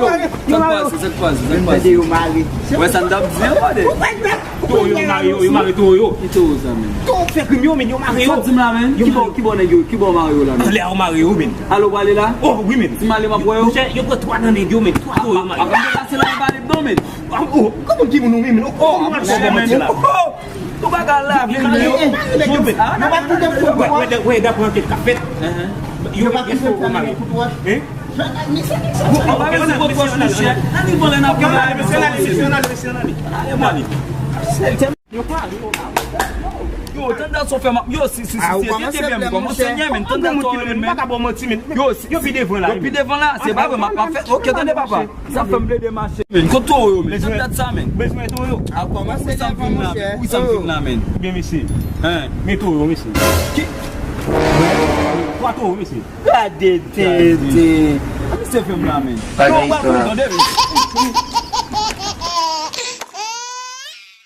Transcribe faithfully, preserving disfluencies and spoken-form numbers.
yo mare. Sa k pase, sa k pase, sa k pase? Yo mare. Wè sa n t ap di an, gade. Towo yo mare yo, yo mare towo yo. Ki towo sa, men? Towo fè krim yo, men yo mare yo. Sa w di m la, men? Yo mare. Ki bò nèg yo, ki bò mare yo la, men? Anlè a yo mare yo, men. Alò, w prale la? Oh, wi, men. Si m ale, m ap wè yo? Monchè, yo pran twa nan nèg yo, men. Twa towo yo mare. Ap pase la, m pale non, men. Oh, kòman ki moun ou, men? Oh, oh, oh, oh. Ou pa ka lave l, men. Yo pa kite fou. Wè, wè, wè, daprè ankèt k ap fèt. Yo pa kite fou mare. Hein? Ou pa bezwen pran pòch, monchè. Ann vòlè nan pou la. Mesye, ann ale, mesye, ann ale, mesye, ann ale. Ale, ann ale. Yo, tanda sa w fè m ap, yo, si, si, si, si, si, si, si, kòmanse nyen, men, tanda sa w renmen. Yo, si, yo pi devan la, yo pi devan la, se pa vre, m ap, m ap fè, ok, tande, papa. Sa fè m plede mache. Men, kote towo yo, men? Tande dat sa, men. Bezwen towo yo. A kòmanse nan fim nan, men. Wi, sa m fim nan, men. Byen, mesye. Hein? Men towo yo, mesye. Ki? Twa towo, mesye. Gade tenten. Misye fè m la, men. Yo, w ap tande, men.